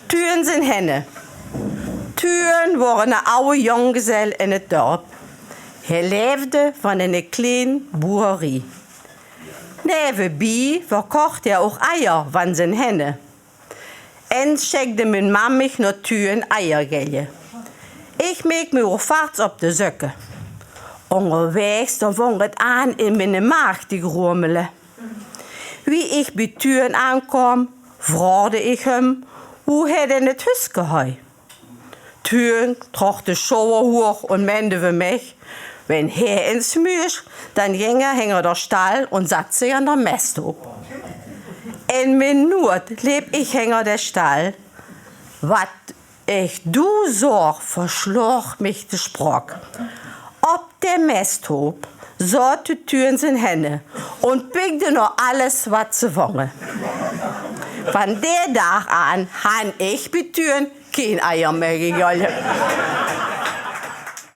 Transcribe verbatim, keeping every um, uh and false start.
Tuun zien henne. Tuun woar 'ne aoje jonggezel in 't dörp. Hae leefde van 'ne kleen boearie. Nevebie verkoch hae ouch eier van zien henne. En sjekde mien mam mich nao Tuun eier gelle. Ich meek mich ouch farts op de zökke. Óngerwaegs, dan vóng 't aan in miene maag te grommele. Wie ich bie Tuun aankaom, vraogde ich häöm, wie hae 't in 't huske hei. Tuun troch de sjouwer hoeëg en mende veur mich: Wen hae ins muus, dan ging hae hinger der sjtal en zat zich aan der mesthoop. In mien nood leep ich hinger der sjtal. Wat ich doe zoog, versjloog mich de sjpraok. Op der mesthoop zoot Tuun zien henne en pikde nao alles wat ze vónge. Van dae daag aan han ich bie Tuun keen eier mieë gegolle.